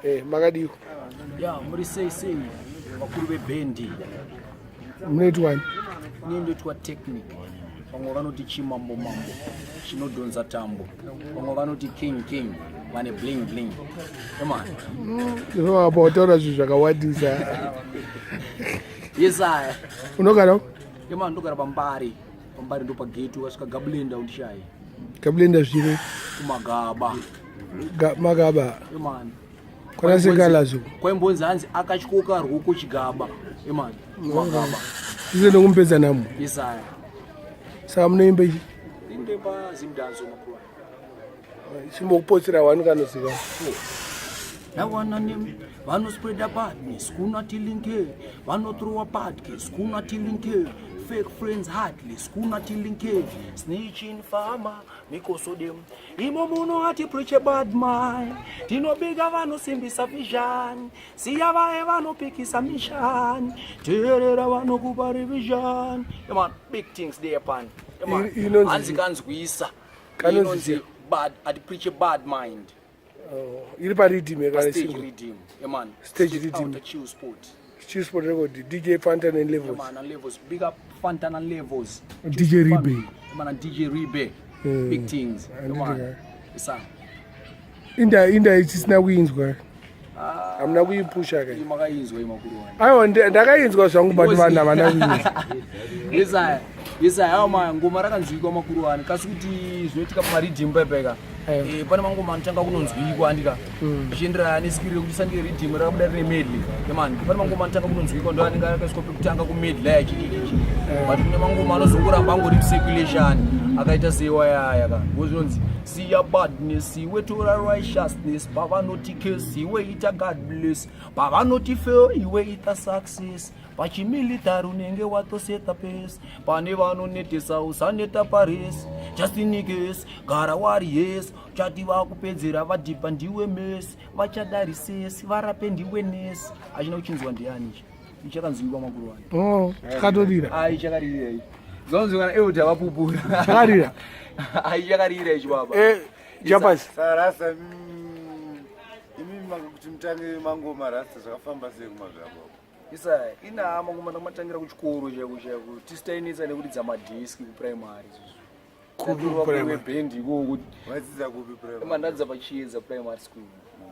Eh, makadiiko? Ya, muri sei sei vakuru vebhendi? Munoitwani? Ini ndoitwa Technic. Vamwe vanoti chimambo mambo chinodhonza tambo, vamwe vanoti king king vane bling bling. Come on. Apa wataura zvinhu zvakawandisa. Yes I. Unogara? Yema, ndogara paMbare. PaMbare ndo pagate, ukasvika Gabulenda undishaye. Gabulenda zviri? Kumagaba. Magaba. Yemani. Kwana Sekalazo. Kwaimbonzi hanzi akatyoka ruoko chigaba. Yemani. Kumagaba. Ize ndokumupedza namo. Yes I. Saka munoimba ichi? Indoimba Zimdanzo makuru. Chimbokupotsera wani kanoziva. Nawana nemi vanospreada badness kuna tilinke, vanothrowa badcase kuna tilinke, fake friends heartless kuna tilinke, snitching farmer mikosodem imo muno ati preach a bad mind, tinobika vanosimbisa vision, siya vaye vanopikisa mission, teerera vanokupa revision. Yeah, man, big things there pan. Yeah, man. Inonzi- Hanzi kanzwisa. Kanonzi Inonzi bad, ati preach a bad mind. Oh, iri pariddim Pa yekare stage single. riddim. Yeah, man. Stage Straight riddim. outta Chill Sport. Chill Sport Record, DJ Fantan and Yeah, Levels. man, and Levels. Big up Fantan and Levels. DJ Ribe. Yeah, man, and DJ Ribe. Big things. Yeah, And man. DJ. Yes, sir. Inda isisina kuinzwa. Hamuna kuipusha kai. Makainzwa imakuru wani. Aiwa, ndakainzwa zvangu, but vanhu havana kuinzwa. Yes, I. Yes, I. Ayo ma ngoma rakanzwikwa makuru wani. Kasi kuti zvinoitika pamariddim pepeka. Aiwa. Eh, pane mangoma anotanga kunonzwikwa andika. Zvichienderana nesikiri yekuti sandike riddim rakabuda rine medley. Yeah, man. Pane mangoma anotanga kunonzwikwa ndo anenge akaiswa pekutanga kumedley aya chichichichi. But kune mangoma anozongoramba angori circulation akaita sewayaya ka. Because zvinonzi siya badness iwe tora righteousness, pavanoti curse iwe ita God bless, pavanoti fail iwe ita success, pachimilitary unenge watoseta pace, pane vanonetesa usaneta parace, just in case gara wari yes, chati vakupedzera vadhipa ndiwe mess, vachadarisesi varape ndiwe nesi. Achina kuchinzwa ndiani ichi? Ichakanzwikwa makuru wani. Oh, chakatorira. Ai, chakarira ichi. Zonzwa kana euta vapupura. Chakarira. Ai, chakarira ichi baba. Eh, Japas. Saka rasta, imi kuti mutange mangoma rasta, zvakafamba sei kumazvako? Isa ina mangoma ndamatangira kuchikoro chaiko chaiko, tisitainetsa nekuridza madhiski kuprimary izvozvo. Kupi kuprimary? Bhendi ikoko. Waidzidza kupi primary? Mandadza paChiedza Primary School.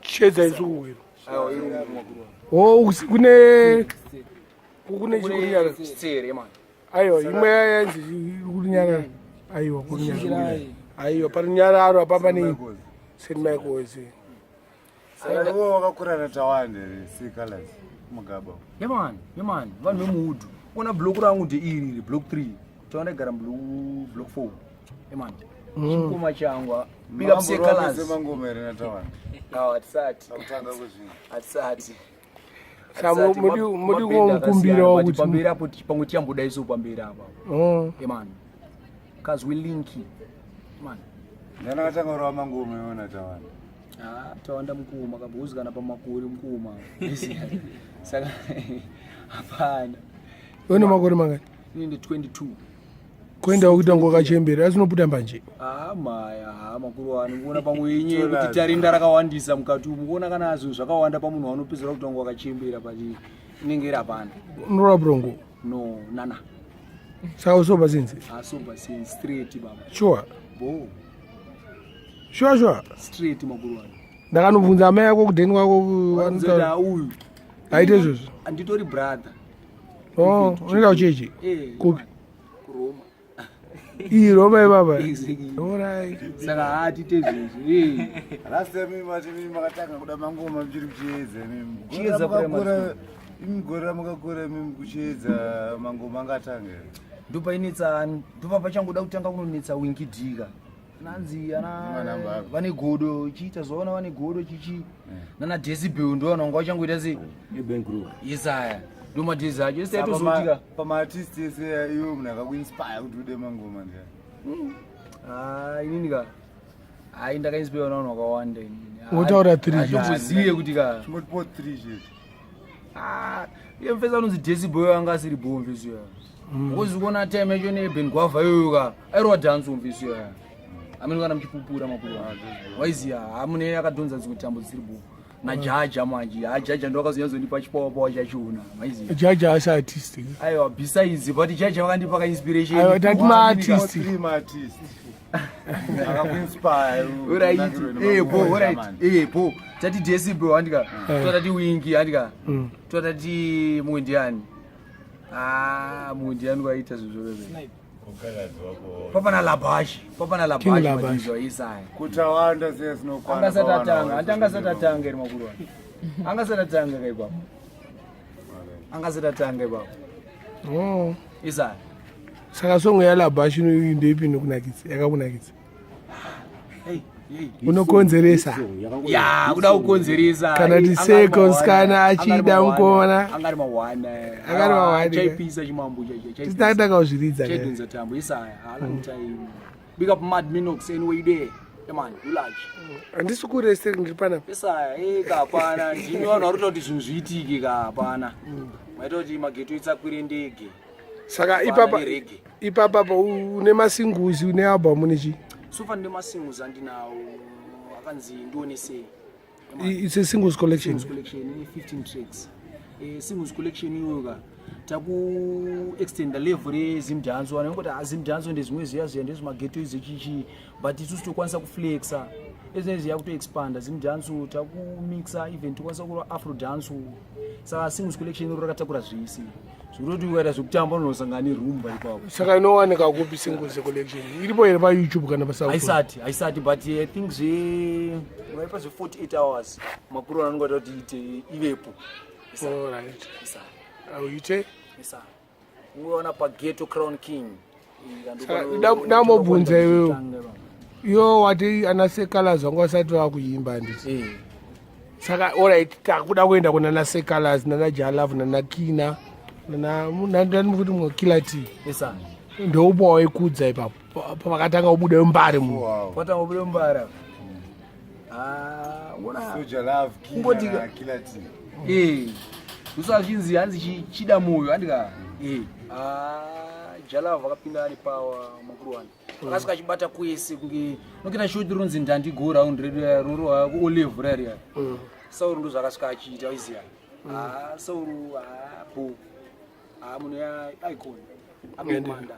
Chiedza isukuwiro. Aiwa, iri makuru. Oh, kune chikunyara. Stere man. Aiwa, imwe yainzi kunyarara. Aiwa, kunyarara. Aiwa, parunyararo apa pane St Michael's. Saka iwe wakakura naTawanda here, Secolors Mugaba? Yeah man, yeah man, vanhu vemuudhu. Ona block rangu ndeiri iri, block 3. Tawanda igara block 4. Yeah man. Chikoma changu. Ah. Big up Secolors. Mangoma here naTawanda? Awa, hatisati. Pakutanga kwezvinhu. Hatisati. Saka mudi kumukumbirawo kuti pamberi apo pamwe tiyamboda isu pamberi apa. Oh. Yeah man. Kazwi linki. Man. Ndana katanga kurova mangoma iwe naTawanda? Ah, Tawanda mukuma kabhuzi kana pamakore mukuma. Saka hapana. Une makore mangani? Ini ndi 22. Kuenda kuita nguva kachembera asi unoputa mbanje. Ah, maya, ah, makuru wani kuona pamwe yenye kuti tarinda rakawandisa mukati umu, kuona kana zvinhu zvakawanda pamunhu wanopedzera kuti wangu wakachembera, but inenge iri hapana. Unorova brongo? No, nana. Saka usoba sinzi? Ah, soba sinzi straight baba. Sure. Bo. Sure. Straight makuru wani. Ndakanobvunza amai ako kudheni kwako vanotaura uyu. Aite izvozvo. Anditori brother. Oh, unoenda kuchechi? Eh. Kupi? KuRoma. Iyi Roma ibaba. Exactly. Alright. Saka hatite izvozvo. Eh. Rasta, imi mati imi makatanga kuda mangoma muchiri kuChiedza imi. Chiedza Primary. Imi gore ramakakura imi kuChiedza mangoma angatanga here? Ndopainetsa, ndopa pachangoda kutanga kunonetsa Winky Dhika. Nanzi ana Manamba ako. vane godo chiita zvaona vane godo chichi nana Decibel ndo vanhu vanga vachangoita sei. Yesaya ndo madhezi acho ese aitozoitika. Pamaartist ese iwe munhu akakuinspire kuti ude mangoma ndiani? Ah, inini ka, hai, ndakainspire navanhu vakawanda inini. Wotaura three chete. Atomboziye kuti ka Chimbotipo three chete. Ah, iye mfesi anonzi Decibel anga asiri bo mfesi uya. Because kuona time yacho neBen Gwava iyoyo ka, airova dance mfesi uya. Amene kana muchipupura makuru waiziya hamune akadhonza dzimwe tambo dzisiri bo. Najaja manje. Ha Jaja ndo akazonyazondipa chipowa powa chachona. Maiziva. Jaja asi artist. Aiwa besides but Jaja vakandipa ka inspiration. Aiwa tati ma artist. Three ma artist. Akakuinspire. Alright. Eh bo alright. Eh bo. Tati Decibel handika. Eh. Tati Winky handika. Tati mumwe ndiani? Ah, mumwe ndiani kwaita zvinhu zvose. Papa na Labashi. Papa na King Labashi Labashi. madizwa isaya. Kutawanda siya sinokwana. Angasati atanga, anti angasati atanga iri makuru ano. Angasati atanga ka ipapo. Angasati atanga ipapo. Oh. Isaya. Saka song yaLabashi ndeipi inokunakidza? Yakakunakidza. Hey, hey. Unokonzeresa. Ya, kuda kukonzeresa. Kana Hey, ti seconds, kana achida mukona. Angari mawana. Angari mawana. Chaipisa chimambo chacho. Tisina kutanga kuzviridza. Chaidhonza tambo Isaya. A long time. Big up Mad Minox anyway there. Yeah man, you large. Handisi kurese ndiri panapa. Isaya, eh ka hapana. Ndimi vanhu vari kuita kuti zvinhu zviitike ka hapana. Maita kuti mageto itsakwire ndege. Saka Hapana ipapa nerege. ipapa pa une masingles une album nechi. So far ndine masingles andinawo akanzi ndionesei. It's a singles collection. Singles collection ine 15 tracks. Eh, singles collection iyoyo ka taku extenda level rezimdhanzo vanhu vangoti ah zimdhanzo ndezvimwe zviya zviya ndezvemageto izvo chichi but isusu tokwanisa kuflexa ezvinezvi yakutoexpanda zimdhanzo takumixa even tokwanisa kurova afro dhanzo saka singles collection iro rakatakura zvese zvekutoti ukaita zvekutamba unonosangana nerumba ipapo. Saka inowanika kupi singles collection? Iripo here paYouTube kana paSoundcloud? Haisati, haisati but I think zve unaipa zve 48 hours makuru anongoita kuti ite ivepo. All right. Isa. Auite. Isa. Unoona pa Ghetto Crown King. Saka, ndambobvunza iwewe. Iwe wati ana Sekalas vanga vasati vakuimba handiti? Eh. Saka alright takuda kuenda kuna na Sekalas nana Jalav nana Kina nana nani futi mumwe Killer T. Isa. Ndoupa waikudza ipapo pavakatanga kubuda mbare munhu. Wow. Watanga kubuda mbare. Ah, uona. Soja Love, Kungoti Killer, Killer T. Eh. Usazvinzi hanzi chida moyo handika. Eh. Ah, Jalav akapinda ari power makuru wani. Akasvika achibata kwese kunge nokita shoti rinonzi ndandi go round redu rinorohwa kuolive riya riya. Sauro ndo zvakasvika achiita waiziya. Ah, Sauro ah bo. Ah munhu ya icon. Amemanda.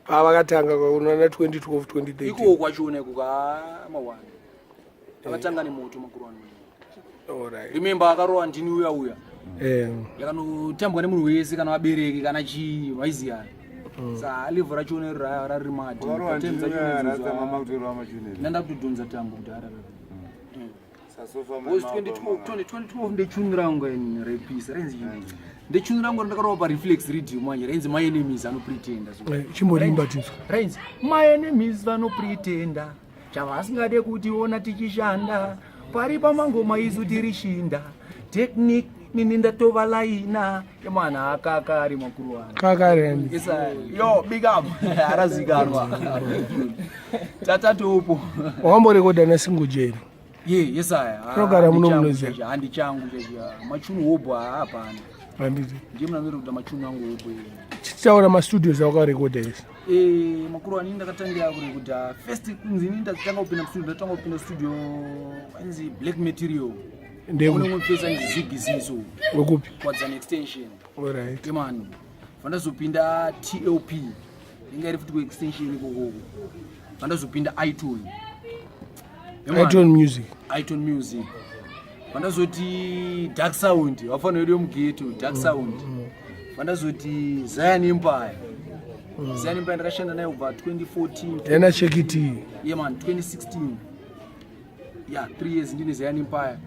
Pavakatanga unoona 2012 2013. Iko kwachona iko ka mawani. Akatanga nemoto makuru wani. All right. Remember akarowa ndini uya uya. Eh. Yakanotambwa nemunhu wese kana vabereki kana chii waiziya. Sa level rachona iro rari madi. Wakarowa ndini uya ratsa mama kutorwa machune. Ndanda kutodhonza tambo kudhara. Sasofa Because 2012 ndechuni rangu ini repisa rainzi ndechuni rangu randakarova pareflex radio manje rainzi my enemies anopretenda so. Eh, Chimborimba tinzwa. Rainzi my enemies vanopretenda chavasingade kutiona tichishanda pari pamangoma isu tiri shinda technique nini ndatova laina emwana akaka ari makuru wangu. Kakare handiti. Isa, yo big up arazikanwa tatatopo. Wakamborekodha na single J. Ye, yes aya. Tinogara muno munoziya. Handi changu chachiya. Machunu hobho hapana. Handiti. Ndiye muna ndiri kuita machunu angu hobho. Tichitaura mastudios awakarekodha ese. Eh, makuru ani ndakatangira kurekodha first kunzi ini ndakatanga kupinda mustudio, ndatanga kupinda studio inzi Black Material. Ndeku. Kune umwe pesa inzi Ziggy Zizo. Wekupi? Kwadzana extension. All right. Yeah man. Vandazopinda TLP. Inga iri futi ku extension ikoko. Vandazopinda iTunes. Yeah, man. iTunes Music. iTunes Music. Vandazoti Dark Sound, vafana vedu vemugeto, Dark Sound. Vandazoti Zion Empire. Zion Empire ndakashanda nayo kubva 2014. Yana Shekiti. Yeah man, 2016. Yeah, 3 years ndine Zion Empire.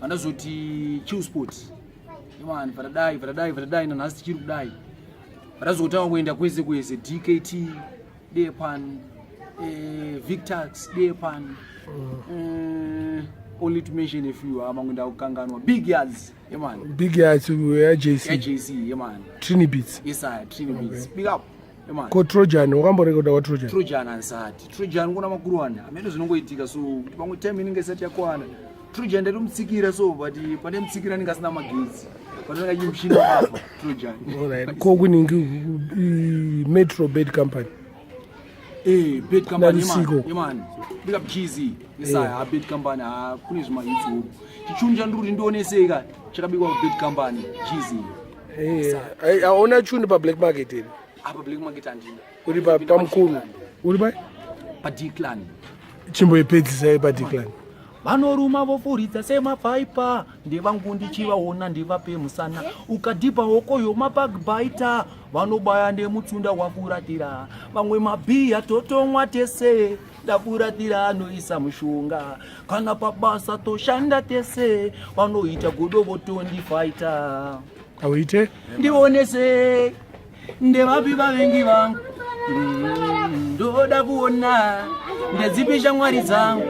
Vandazoti Chill Sport. Yeah man, vandadai, vandadai, vandadai nanhasi tichiri kudai. Vandazotanga kuenda kwese kwese DKT, Depan, Victax, Depan. Only to mention a few, amangwe ndakukanganwa. Big Yards, yeah man. Big Yards ya JC. Ya JC, yeah man. Trini Beats. Yes I, Trini Beats. Big up. Yeah man. Ko Trojan, wakamborekodha kwa Trojan? Trojan ansati. Trojan kuna makuru wana. Amene zvinongoitika so kuti pamwe time inenge isati yakwana. Trojan ndatomutsikira so but pane mutsikira anenge asina magetsi. Panenge achimushina apa Trojan. All right. Ko kuningi Metro Bed Company. Eh, Bad Company Narusiko. yeman. Big up Cheesy. Yesaya, ha Bad Company ha kune zvima hits uku. Chichunu chandiri kuti ndioneseka chakabikwa ku Bad Company Cheesy. Eh, ai- aona chuni pablack market here? Apa Black Market handina. Uri pamukuru uri pa Pa Declan. Chimboipedzisai padeclan. Vanoruma vofuridza semapaipa, ndevangu ndichivaona ndivape musana. Ukadhipa hokoyo mapagbaita, vanobaya nemutsunda wafuratira. Vamwe mabhiya totomwa tese, ndafuratira anoisa mushonga. Kana pabasa toshanda tese, vanoita godo votondifaita. Auite. Ndionese ndevapi vavengi vangu, ndoda kuona ndedzipi shamwari dzangu.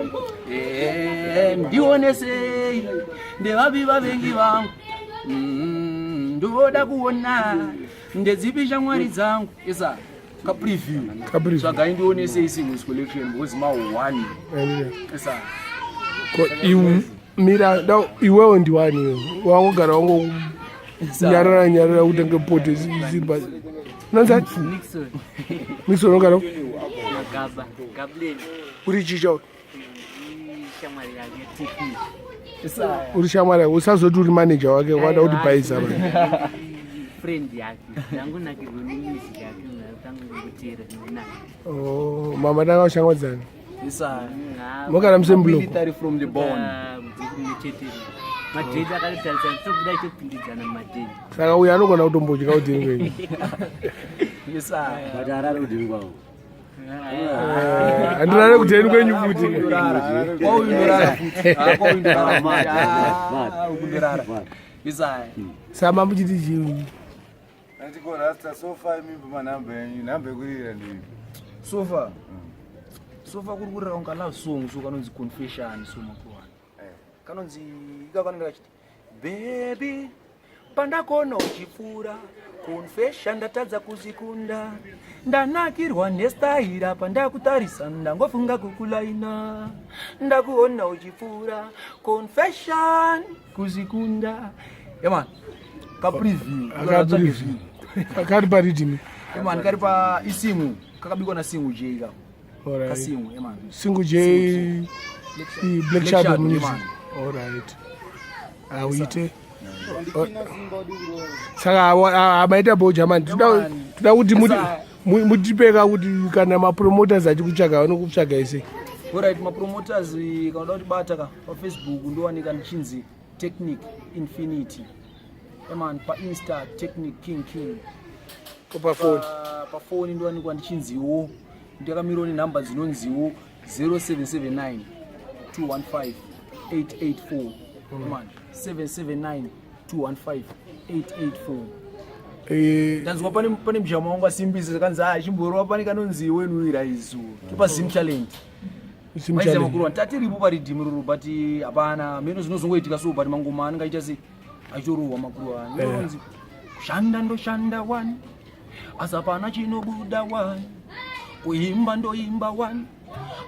Ndionesei ndevapi vavengi vangu, ndoda kuona ndedzipi shamwari dzangu. Isa kapreview. Kapreview. Tsvagai ndionesei singles collection because ma 1. Isa. Ko mira da iwewo ndiwani iwe wangogara wango nyarara nyarara kutenge poto isiri pasi nonzi Nixon. Nixon unogara Magaba, Gableni. Uri chicha? Shamwari yake Technique. Isa. Uri shamwari yake, usazoti uri manager wake wada kuti bhaisa ba. Friend yake. Ndangunakirwa nemusic yake, tangu kutera nonaka. Oh, mama tanga ushamwadzana. Isa. Mogara musame block? Military from the bone. Muchete. Madhedi akatotarisa tobuda itopindidzana mumadhedi. Saka uyu anogona kutombodya kudini kwenyu. Isa. But harari kudini kwavo? Handirare kudeni kwenyu futi. Kwauyu ndorara futi. Ah, kwauyu ndorara. Mad, Ah, mad. uku ndorara. Isa. Sama muchiti chii? Andiko rasta, so far imimba manhamba enyu, nhamba yekurira ndeipi? Sofa sofa kuri kurira kunga love song, so kanonzi Confession, so makuwana kanonzi ika kanenge kachiti baby pandakona uchipfuura, confession ndatadza kuzvikunda, ndanakirwa nestaira, pandakutarisa ndangofunga kukulaina, ndakuona uchipfuura, confession kuzvikunda. Yaman, kapreview. Akapreview kari pariddim? Yaman, kari pa isingu, kakabikwa naSingu J ka. Kasingu, yaman. Single J i Black Shadow Shadow, Music. Man. Alright, auite. Saka hamaita bo german, toda kuti mutipeka kuti kana mapromoters achikutsvaga vanokutsvaga ise. Alright, mapromoters, kana uda kutibata ka paFacebook ndowanika ndichinzi Technic Infinity, eman. PaInsta Technic King King. Pafoni? Pafoni ndowanikwa ndichinziwo, ndakamirawo nenhamba dzinonziwo 0779 215 884, man, 779 215 884. Ndanzwa pane mujama wangu asimbisa kanzi a chimborova pane kanonzi When We Rise kepa Zim Challenge. Zim Maiziva Challenge. makuru tatiripo pariddim roro, but hapana mheno zvinozongoitika so, but mangoma anenge aita sei achitorohwa makuru aya. Inonzi kushanda ndoshanda one, asi hapana chinobuda one, kuimba ndoimba one,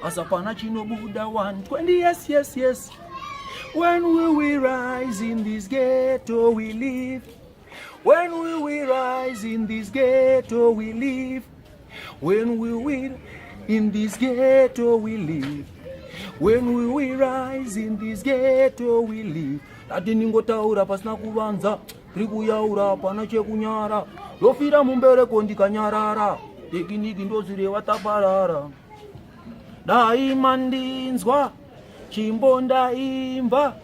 asi hapana chinobuda one. 20 yes. When we will rise in this ghetto we live? When we will rise in this ghetto we live? When we will in this ghetto we live? When we will rise in this ghetto we live? Ati ningotaura pasina kuvanza, tiri kuyaura pana chekunyara, ndofira mumbereko ndikanyarara, tekiniki ndozvireva taparara. Dai mandinzwa chimbo ndaimba,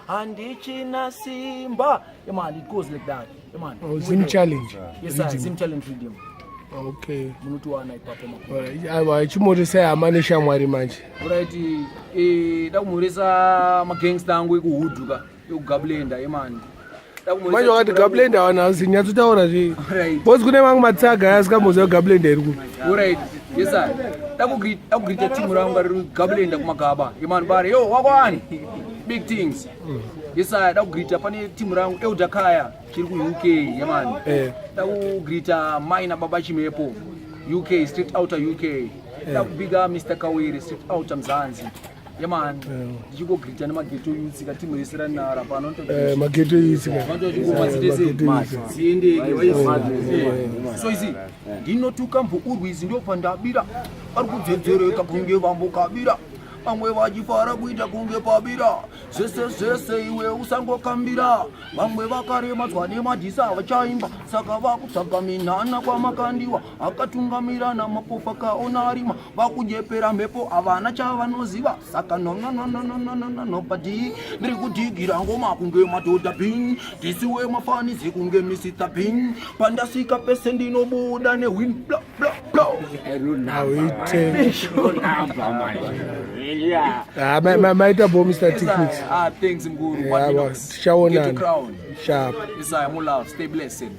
handichina simba. Yeah, man, it goes like that. Yeah, man. Oh, Zim Challenge. Yes sir. Riddim. Zim Challenge riddim. Munotiwana ipapo makuru. Alright, aiwa, chimoresai hama neshamwari manje. Alright, dakumhoresa magangsta angu ekuhood ka, ekuGablenda, emani. Manje wakati Gablenda, vanhu hauzinyatsotaura zve. Alright. Because kune mamwe matsaga asingamboziva Gablenda iri kupi. Alright, yes sir, dakugreeta timu rangu riri Gablenda kumagaba, emani, bare yo wakwani big things. Yes sir, dakugreeta pane timu rangu Elder Kaya chiri kuUK, yemani. Dakugreeta Maina Baba Chimepo UK, straight outer UK. Dakubiga Mr Kawiri, straight outer Mzanzi. Yeah man, ndichingogrita nemageto youths katimu rese ranara pano. Eh, mageto youths ka. Dziendeke so izi ndinotuka mbuurwizi ndopandabira vari kudzedzereka kunge vambokabira vamwe vachifara kuita kunge pabira zvese zvese iwe usangokambira vamwe vakaremadzwa nemadhisa havachaimba saka vakutsvaga minhana kwamakandiwa akatungamira namapofu akaona arima vakunyepera mhepo havana chavanoziva saka nononononononobadi ndiri kudhigira ngoma kunge madhodha bin ndisiwe mafanizi kunge misita bin pandasvika pese ndinobuda newin bla bla bla. Auite. Ah, maita bo Mr. Techniques. Ah, thanks mguru. Yeah, tichaonana. Sharp. Isaya, more love. Stay blessed.